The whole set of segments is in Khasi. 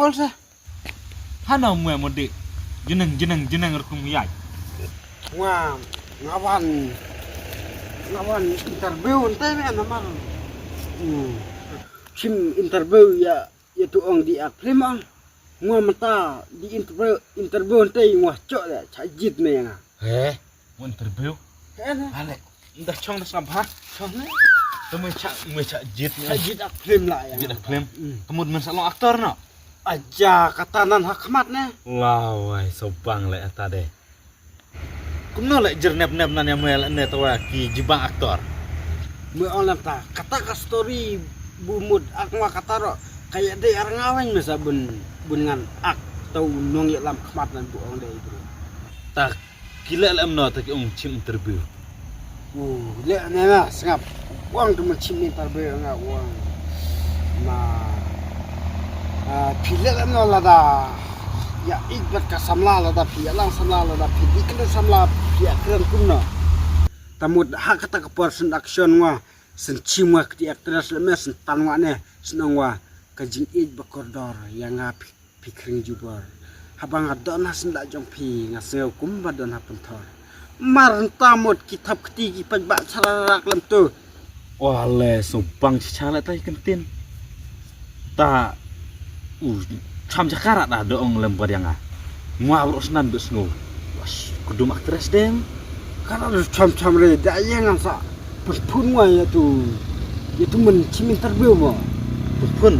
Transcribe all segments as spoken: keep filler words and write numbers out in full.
Pol sa. Hana mwe modi. Jeneng, jeneng, jeneng rukum yai. Nga, nga wan, nga wan interview ente me namar. Hmm. Chim interview ya, ya tu ong di ak film ong. Nga mata di interview, interview ente nga choh le cha jit me nga. He? Mo interview? He na. Ale, nda chong da sngap ha? Chong ne? Te mo cha, mo cha jit ne. Cha jit ak film la ya. Jit ak film. Hmm. Te mo men sa long actor no? Aja kata nan ha khmat ne. Lawai, so bang le ata de. Kumno le jer nep nep nan ya mo le ne tawa ki jibang actor. Mo ong lam ta, kata ka story bu mut ak nga kata ro. Kaya de ar nga wen me sa bun, bun ngan ak tau nong ya lam khmat nan bu ong de itu. Ta ki leh lem no ta ki ong chim interview. U leh ne na sngap. Wang tu mun chim interview nga wang. Ma, ah, phi leh lem no lada ya ik bat ka samla lada phi ya lang samla lada phi di kena samla phi ya kren kumno. Ta mut ha kata ka por syn action nga syn chim nga kti actress lem ne syn tan nga ne syn ong wa ka jingïeit ba kordor ya nga phi phi khring jubor. Haba nga don ha syndah jong phi nga sngew kumba don ha pynthor. Mar nta mut ki thap kti ki paidbah chararak lem tu. Wale so bang cha le ta ki ktien. Ta u cham cha kara da do ong lem bad yang a. Ngwa bro snan be sngew. Was kudum actress deng. Kara du cham cham re da yang sa. Pun pun ngwa ya tu. Ya tu men chim interview mo. Pun pun.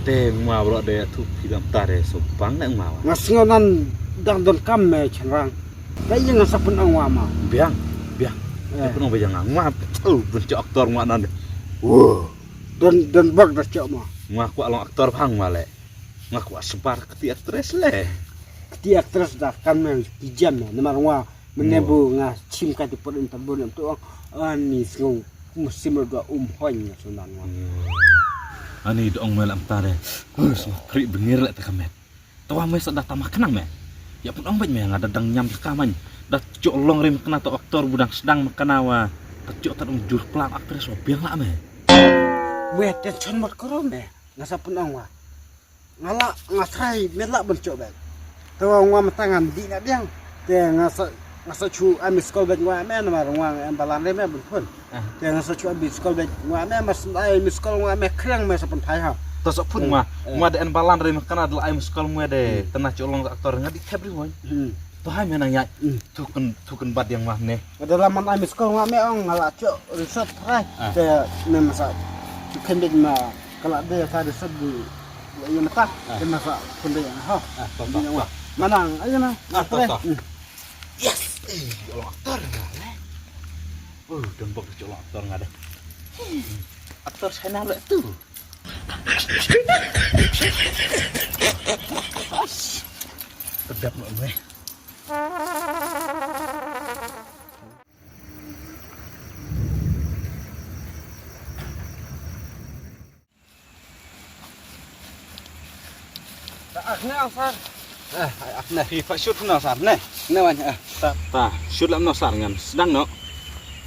Te ngwa bro de tu film ta de so bang na ngwa. Nga sngew nan dang don kam me chenrang. Ka ïa nga sa pynong wa ma. Biang, biang. Eh. Pynong biang nga. Nga, oh, bun chok aktor nga nan. Wow. Don, don bak da chok ma. Nga kwah long aktor bang ma le. Nga kwah sebar kti actress le. Kti actress da kan me ki jam me. Namar nga mene bu nga chim ka tu por interview nam tu ong. Ani sngew musim dua um hoi nga sunan nga. Ani dong me lam tare. Kus ma pri bengir le tekamet. Tawa me sa da tama kenang me. Ya pun ong bait me nga da dang nyam ka man. Da chok long rim kena to aktor budang sedang makana wa. Ta chok ta dong jur pelang aktris wa biang la me. Me tension mat koro me. Nga sa pun ong wa. Nga la nga trai me la ben chok bait. Tawa ngwa matangan di na biang. Te nga sa nga sa chu ai miss call bait ngwa me namar ngwa em balan re me ben pun. Te nga sa chu abi skol bek ngwa me mas ai mi skol ngwa me kreng me sa pynthai ha. To sa phun ngwa ngwa de en balan re me kana de ai mi skol ngwa de tana chu long aktor nga di thep ri won. To hai me nang ya. Thu kun thu kun bad yang ngwa ne. Ada laman ai mi skol ngwa me ong ngala chu resort thrai. Te me masa chu ken bek ma kala de ta resort di ya mata te masa ken bek ha. Manang ayo na. Yes. Eh, long aktor nga le. Oh, don bok de long aktor nga de. Aktor China le tu. Kedap lo me. Ak ne asar. Eh, ak ne. Phi pha shoot na asar ne. Ne wan eh. Ta ta shoot lam na asar ngan sedang no.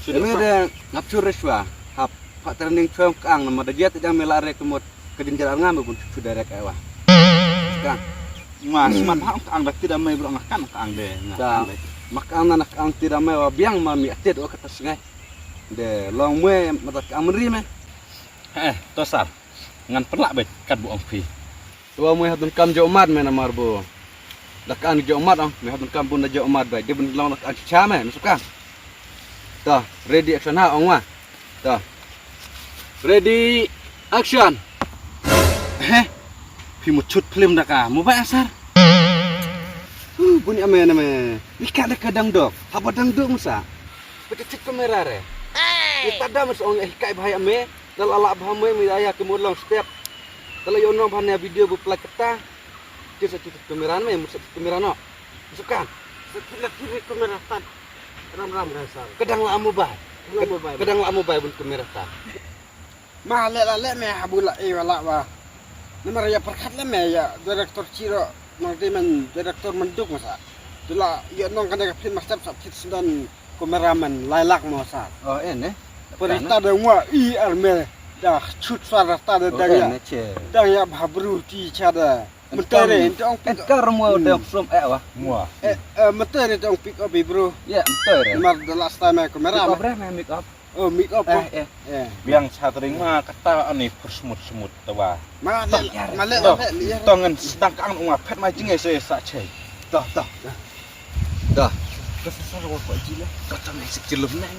Shoot ne de ngap chur reswa. Hap pha training chong kang na ma da jet jang me la re kemot ke din jalan ngam bun chu direct ai wa. Kang. Ma smat ha kang da tidak mai bro ngakan kang de. Ngakan de. Mak ang na kang tidak mai wa biang ma mi atet wa kata sengai. De long mwe mata kang menri me. Eh, to sar. Ngan pynlah beit kat bu ong phi. Tuwa mui hap dun kam jok mat me namar bu. Dak an jok mat ong, me hap dun kam bun da jok mat beit. Dia bun long dak an cha me, me suka. Ta, ready action ha ong wa. Ta. Ready action. He. Phi mu chut film dak a, mu bai asar. Hu, bun ya me na me. Ni ka dak dang dok. Haba dang dok musa. Pete chit kamera re. Ni tada mas ong eh kai bahai ame. Dal ala bha me mi aya ke mut long step. Dal yo nong bha ne video bu plak kata. Ti sa ti kamera me mu sa kamera no. Sukan. Sa ti la ti kamera tan. Ram ram ram sa. Kadang la mobile. Kadang la mobile bun kamera tan. Ma le la le me habu la e wala wa. Namar ya perkhat le me ya director chiro nang te man director manduk masa. Tu la ya nong kane ka film masa sa ti sudan. Kameraman lai lak mo sa. Oh, eh ne. Perita da ngwa i arme da chut suara ta da dang ya. Dang ya bhabru ti cha da. Mynta re, ynda ong pick up. Ka ruh mo da ong sum eh wa. Mo. Eh, eh, mynta re da ong pick up, bro. Ya, mynta re. Mar the last time eh, kamera. Pick up re, me pick up. Oh, pick up. Eh, eh. Eh. Biang sa tring ma kata ani persmut-smut ta wa. Ma le, ma le, ma le. Tong ngan sedang ka ang ong phet ma jinge se sa chai. Dah, dah. Dah. Ka sa sa wa ko ji le. Kata me sik jilum nang.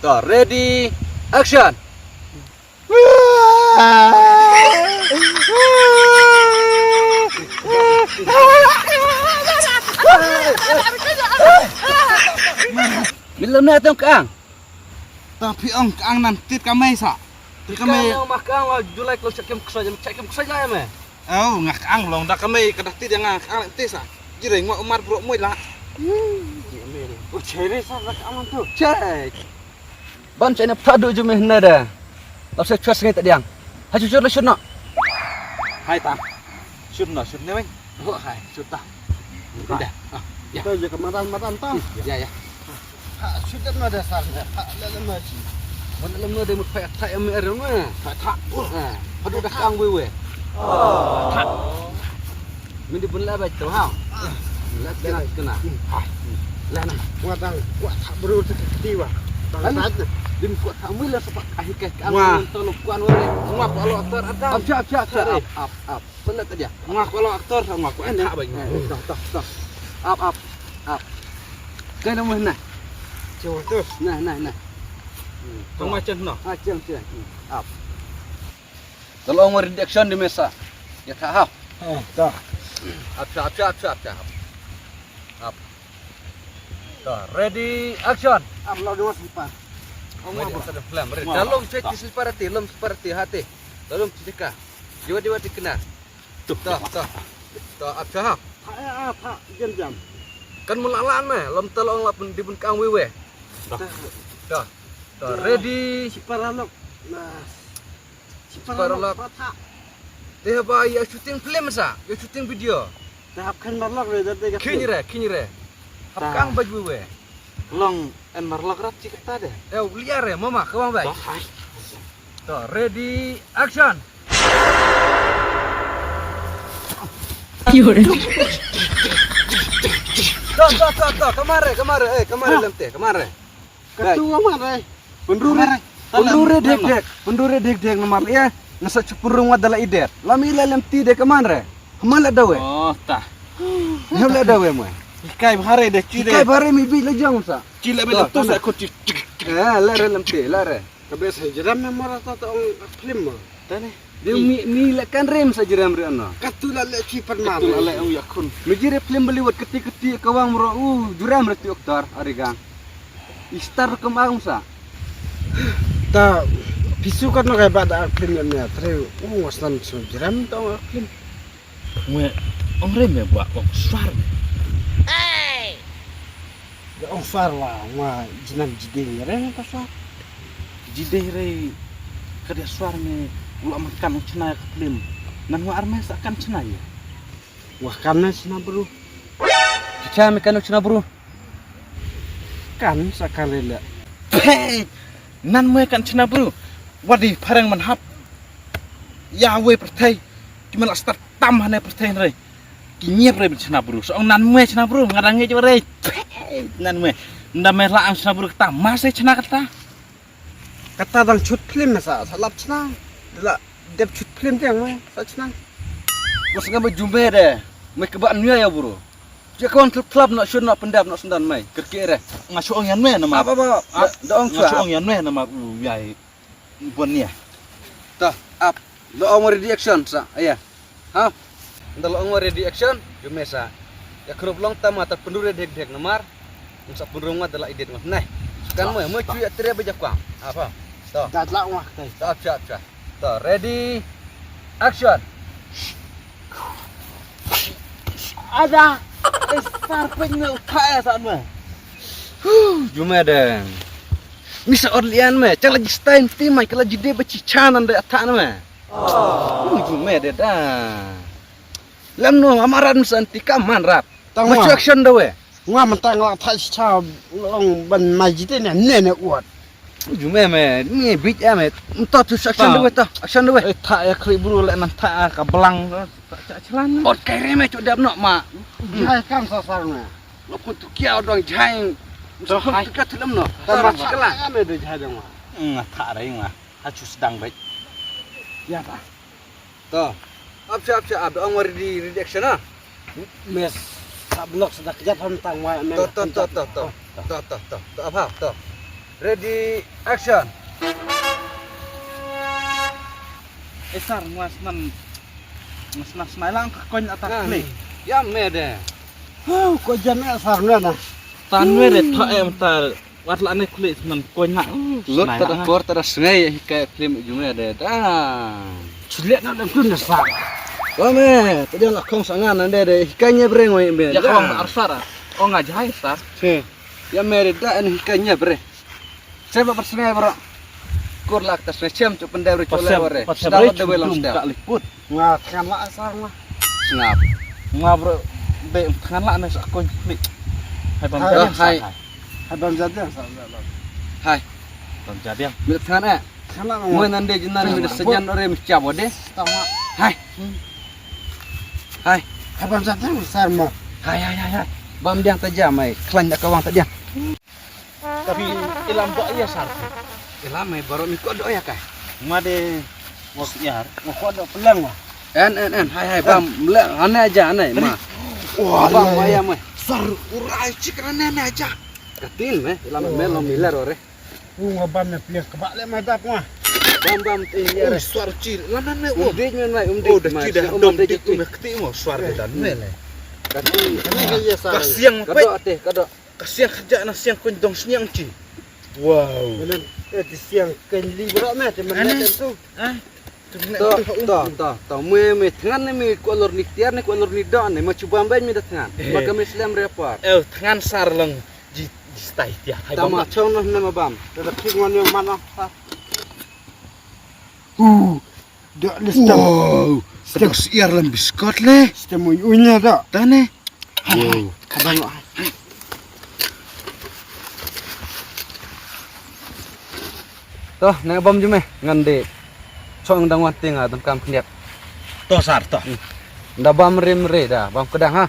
Dah, ready, action. Milo na tong kang. Ta phi ong kang nan tit ka mei sa. Tit ka mei. Kang ma kang wa julai klo check kem ksai check kem ksai la me. Oh, nga kang long da ka mei ka da tit nga kang tit sa. Jire ngwa umar bro moi la. O chere sa la kang tu. Check. Ban chai na phra du ju me hna da. Lap se chwa sngi ta diang. Ha chu chu la shut no. Hai ta. Shut no, shut ne weng. Ho hai, shut ta. Dah. Ah, ya. Ta je ka madan madan ta. Ya, ya. Ha, shut da no da sar da. Ha, la la ma chi. Ban la ma de mut pha tha em er ma. Pha tha. Ha. Ha du da kang we we. Tha. Min di bun la ba tu ha. La kena kena. Ha. La na. Wa dang wa tha bro te ti wa. Dang ta. Dim ko tha mui la sepak ahi ke. Wa. Tolok kuan wa. Wa ko lo tor ada. Ap ap ap ap ap. Pynlait ka dia. Nga ko lo aktor sa nga ko en ha bai nga. Tah tah tah. Ap ap ap. Kai na mah nah. Chewa tu. Nah nah nah. Tang ma chen no. Ah chen chen. Ap. Tolong ready action di mesa. Ya tha ha. Oh, tah. Ap cha ap cha ap cha ap cha. Ap. Tah ready action. Ap lo dua sempat. Ready, tah, tah, tah. Dah lom cek di separati, lom separati hati. Dah lom cek ka. Jiwa jiwa dikena. Tuh, tuh, tuh. Tuh, ap sahap. Tha, eh, ah, tha, jam, jam. Kan mula lan meh, lom telong lap di bun kang wewe. Tuh. Tuh. Tuh, ready. Sipara lok. Nah. Sipara lok. Sipara lok. Tha. Teh ba ya shooting film sa, ya shooting video. Tha hap khan marlok re, dah deh. Kini re, kini re. Hap kang baj wewe. Long en marlok rat chi kata de. Eh, liar eh, mama, ka wang bai. Dah, hai. To, ready, action. Yur. To, to, to, to, kamare, kamare, eh, kamare lemte, kamare. Katu kamare. Pynru re, pynru re dek dek, pynru re dek dek namar ya. Ngasa chupurung wa dala idet. Lami la lemti de kamare. Hma la dawe. Oh, ta. Hma la dawe mo. Ikai bhare de chi de. Ikai bhare mi bi la jong sa. Chi la bi la tu sa ko chi. Eh, la re lam te, la re. Ka be sa jiram me mara ta ta ong film mo. Ta ne. De mi mi la kan rem sa jiram re no. Ka tu la le chi pan ma. Ka tu la le ong ya khun. Mi jire film Bollywood keti keti ka wang mro u jiram re ti oktar arigang. Istar kam ang sa. Ta pisu kat no kai ba da film ne tre u wasnan so jiram ta film. Mwe ong re me ba ong swar me. Ya ong swar wa wa jinam jide re ka swar. Jide re ka de swar me u la man kan chna ka film. Nan wa arme sa kan chna ya. Wa kan chna bru. Cha me kan chna bru. Kan sa kan re le. Phe! Nan mwe kan chna bru. Wadi phareng man hap. Ya we pyrthei. Ki man la start tam hane pyrthei re. Ki nyep re chna bru. So nan mwe chna bru. Ngadang nge jore. Phe! Nan mwe. Nda me la ang chna bru kata. Ma se chna kata. Kata dang chut film sa, sa lap chna. La dep chut film tiang mo, sa chna. Bos nga ba jumbe de. Mai kaba nya ya bro. Je kon club club nak chut nak pendap nak sendan mai. Kerke re. Nga chong yan me nama. Apa apa. Da ong chua. Nga chong yan me nama u yai. Bon ya. Ta ap. Lo ong ready action sa. Aya. Ha? Nda lo ong ready action, jumesa. Ya krup long tama ta pendure dek dek namar. Ngsa pendure ngwa dala idet ngwa. Nah. Kan mo mo chu ya tre beja kwang. Apa? To. Da la ngwa kai. To cha cha. To ready. Action. Ada. Star pek nge utai sa mo. Jumedeng. Misa orlian me, chala ji stain ti mai kala ji de ba chi chanan de atan me. Uju me de da. Lam no amaran san ti ka man rap. Tang ma chu action da we. Nga man tang la tha cha long ban ma ji te ne ne ne wat. Uju me me, me bit ya me. Mta tu action da we ta, action da we. Eh, tha ya khri bru le nan tha ka blang. Cha chlan. Ot kai re me chu dep no ma. Jai kam sa sar na. Lo pun tu kia odong jai. Sa pun tu kia tu lem no. Ta ma chikala. Ame de jai dong ma. Nga tha re nga. Ha chu sedang baik. Ya ta. To. Ap cha ap cha ap ong ready ready action ah. Mes sa blok sa dak jat ham tang ma me. To to to to to. To to to to ap ha to. Ready action. Eh sar ngas nan ngas nan smai lang ka koin atak klik. Ya me de. Huh, ko jan me sar na na. Tan me de tha em tar. Wat la ne klik nan koin na. Lut tada kor tada sngai ka klim ju me de da. Chule na dam tun na sa. Wa me, tadi la kong sangan nan de de hikai nye breng wa me. Ya kong arsar. Ong ajai sar. Si. Ya me de da en hikai nye breng. Seba bersngai bro. Kur lak tas ne chem tu pendai bro chole ore. Seba de belong stel. Nga than la asar nga. Sngap. Nga bro be than la ne sa koin klik. Hai bam jadiang sa. Hai bam jadiang sa. Hai. Bam jadiang. Mil than eh. Than la mo. Mo nan de jinan mi de sejan ore mi chabo de. Hai. Hai. Hai bam jadiang sar mo. Hai hai hai hai. Bam diang ta jam ai. Klan da kawang ta diang. Tapi ilam dok ya sar. Ilam ai baru mi kok dok ya kai. Ma de ngok yar, ngok kok dok pelang ma. En en en hai hai bam le ane aja ane ma. Wah bam ma ya ma. Sar urai chik ane ane aja. Katin me ilam me lo miler ore. Ung bam ne pia kebak le ma dap ma. Bam bam te ya re. Suar chil lama me um. Dik me mai um dik. Oh dik dah dom dik me keti mo suar de dan me le. Katin ane ya sar. Kasiang pet. Kadok teh kadok. Ka siang khaja na siang koin dong sniang chi. Wow. Menen eh ti siang koin li bro me ti menen tu. Ah. To to to to mui mui thngan ne mui ko lor ni tiar ne ko lor ni do ne ma chu bam bai mi da thngan. Ma ka mi slem re par. Eh thngan sar long ji ji stai tiar. Hai bam. Tama chong no ne ma bam. Te da khik ngon yo man ah. Hu. Da le stem. Wow. Stem siar lam biskot le. Stem ui ui ne da. Tane. Wow. Kadang ah. To ne bam jume ngan de. Chong dang wan tinga dang kam khniat. To sar to. Da bam rim re da bam kedang ha.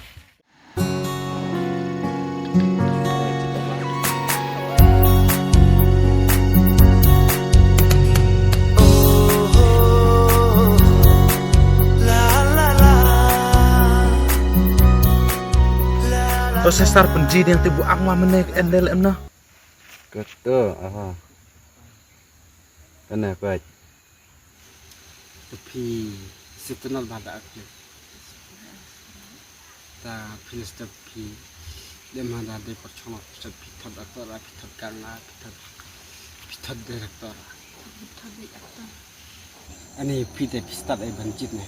To sesar penji ding tibu ang ma mene endel em no. Kato aha. Kane pach. Tapi setenal bada aku. Ta phi ne step phi. Dem hada de por chonok phi thot phi thot actor phi thot ganga phi thot phi thot director. Ani phi te phi start ai ban jit ne.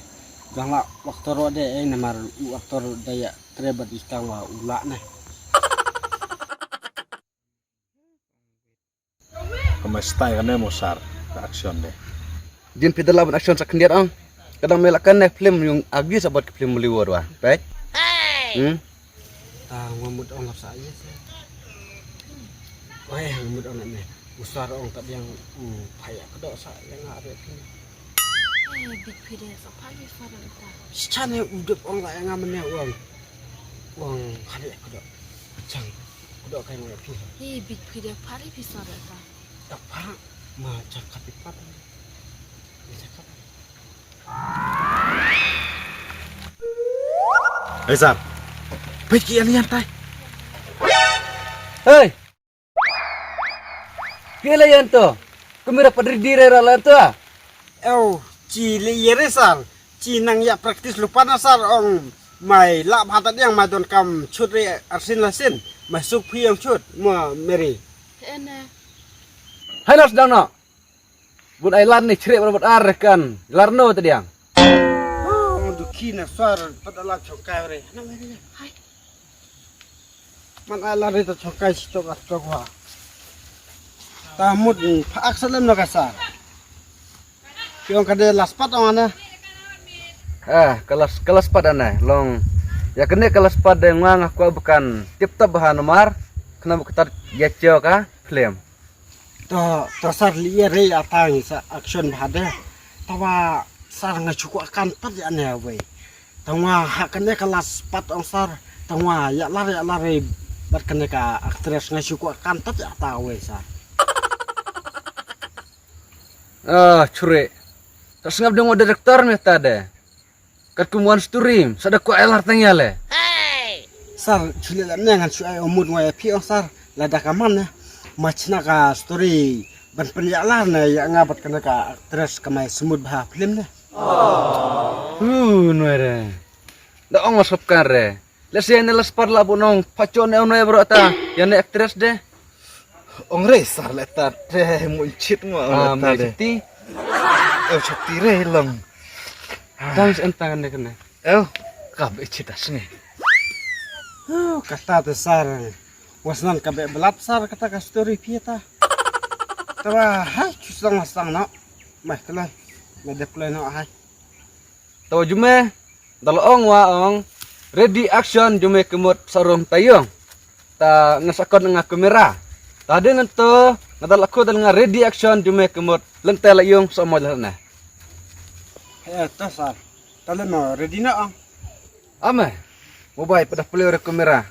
Ganga actor de ai namar u actor de ya tre bat i kang wa u la ne. Ka ma style kane mo sar ka action de. Din phi da la ban action sa khyndiat ang. Kadang me la kane film yung agi sa bad film Bollywood wa. Peit. Hmm. Ta ngwa mut ong lap sa ye. Oi ngwa mut ong ne. Usar ong ta diang u phaya kdo sa yang are phi. Eh bit phi de sa phaya sa ta. Sichane u dep ong la yang amne ong. Ong khale kdo. Chang. Kdo kai mo phi. Hi bit phi de phari phi sa de ta. Dak pha ma chak khat pat. Ni chak khat. Hei sar. Peit ki alien tai. Hei. Ki alien to. Kumira padri dire ra lan to. Ew, chi le yere sar. Chi nang ya practice lupa na sar ong mai la bhata diang mai don kam chut re arsin la sin. Mai suk phi ong chut mo Mary. Ene. Hai nas dang no. Bun ai lan ni chre bun ar kan. Larno ta diang. Oh, dukhi na sar pat ala chongkai re. Na Mary. Hai. Man ai la rita chongkai si tok at tok wa. Ta mut ni pha ak salem na ka sa. Ki ong ka de last part ong ana. Ah, ka last ka last part ana long. Ya kene ka last part de ngwa nga kwa bukan tip top ha nomar. Kena bukan ya cheo ka film. To to sar li ya re ya tang sa action bha de. Tawa sar nga chuku akan pat ya ne wei. Tangwa ha kane ka last part ong sir. Tangwa ïalar ïalar bad kane ka actress nga shu kwah kan tat ïa ta wei sir. Ah, churi. Ta sngap dong wa director me ta de. Kat kum wan story, sa da kwah ïalar tang ïa le. Sir, chule la ne ngan shu ai omut ngwa ïa phi ong sir. Lada ka man ne. Ma chna ka story ban pynïalar ne ïa nga bad kane ka actress ka mai smooth bha film ne. Uh, nwe re. Da ong sop kan re. Lehse ne last part la bu nong pachon ne onoi bro ta. Ïa ne actress de. Ong re sir le ta te mu chit ngwa ong Ah, le ta me de. Chiti. Oh, chiti re long. Tang sen tang ne kane. Oh, ka be chit as ne. Oh, kata te sir. Wasnan ka be belat sir kata ka story phi ta. Tara hai chusang wasang no. Mai tele. Me dep le no hai. To jume, da la ong wa ong, ready action jume kemut sarong tayong. Ta nga sakon nga kamera. Ta de ngan to, nga da la ko da nga ready action jume kemut lente la yung sa mo jalan ne. Eh, to sir. Ta le no ready na ong. Ame, mobile pada player kamera.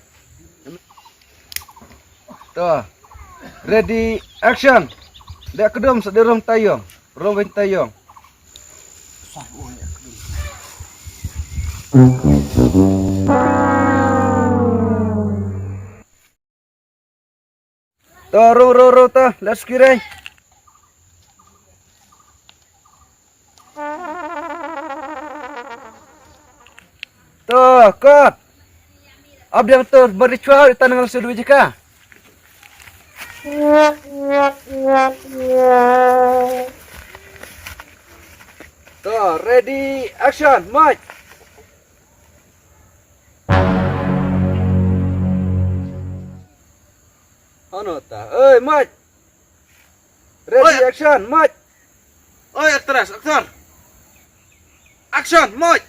To. Ready, action. Dek kedum sa derong tayong. Rong wen tayong. To, ro, ro, ro, to. Let's get it. To, cut. Abdi ang to bari chwa ita nang sudu jika. To, ready, action, mic. Ano ta? Oi, mic. Ready, Oi. Action, mic. Oi, actress, actor. Action, mic.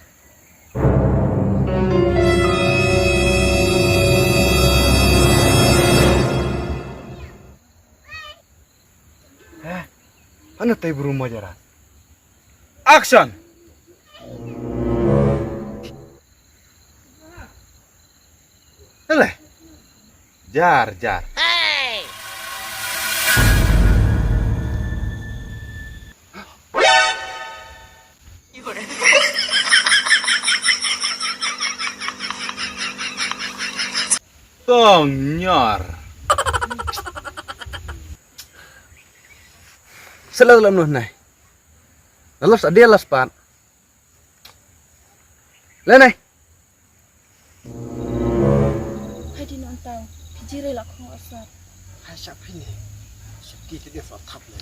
Eh, ano tayo bro mo jara? Action. Hele. Jar, jar. Tong nyor. Selalu lam noh nai. Lalu sa dia las pat. Lenai. Hai di non tau, phi jire la khong asar. Hai sha phi ne. Sha ki ke dia sa thap le.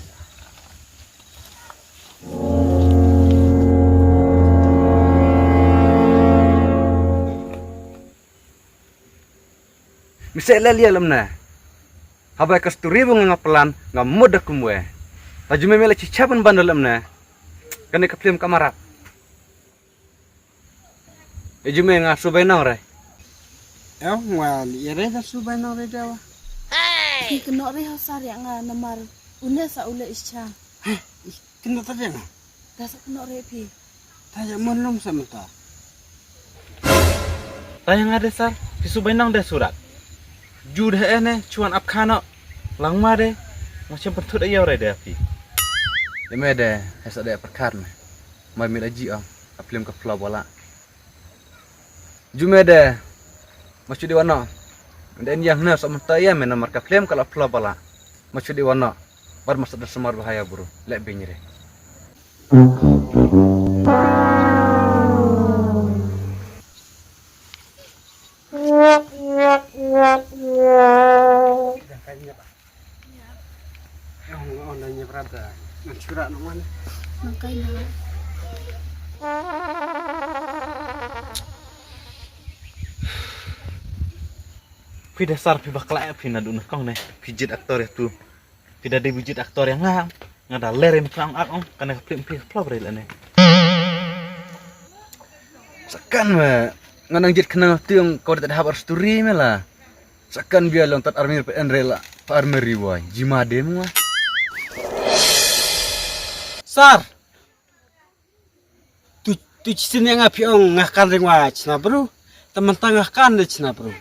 Mi se le lia lam ne. Haba ka story bu nga plan nga mut da kumwe. Ta jume me la chicha ban ban da lam ne. Kane ka film ka marat. E jume nga subai nong re. Ew nga li re da subai nong re da wa. Ki kno re ho sar ya nga namar une sa ule ischa. Kno ta de nga. Da sa kno re phi. Ta ya mon lum sa mata. Ta ya nga de sar, phi subai nong de surat. Ju de ene chuan ap khano. Lang ma de. Mo chem pantut ayo re de phi. Eme de, hesa de perkat me. Mai mi la ji ong, ka film ka flop wala. Jume de, ma chudi wano. Nde en yang ne sa mata ya me namar ka film ka la flop wala. Ma chudi wano. Bar ma sa da samar bahaya bro. Le binyre. Phi da sar phi bakla phi na duna kong ne. Phi jit aktor ya tu. Phi da dei bijit aktor ya nga. Nga da ler em kang ak ong. Kana ka plim phi plop re lane. Sakan me nga nang jit khnang tiong ko da hap ar story me la. Sakan bia long tat army pe en re la. Pa army riwai. Jima dem wa. Sar. Tu Tu shisien ïa nga phi ong nga kan ring wa chna bru. Te mynta nga kan de chna bru.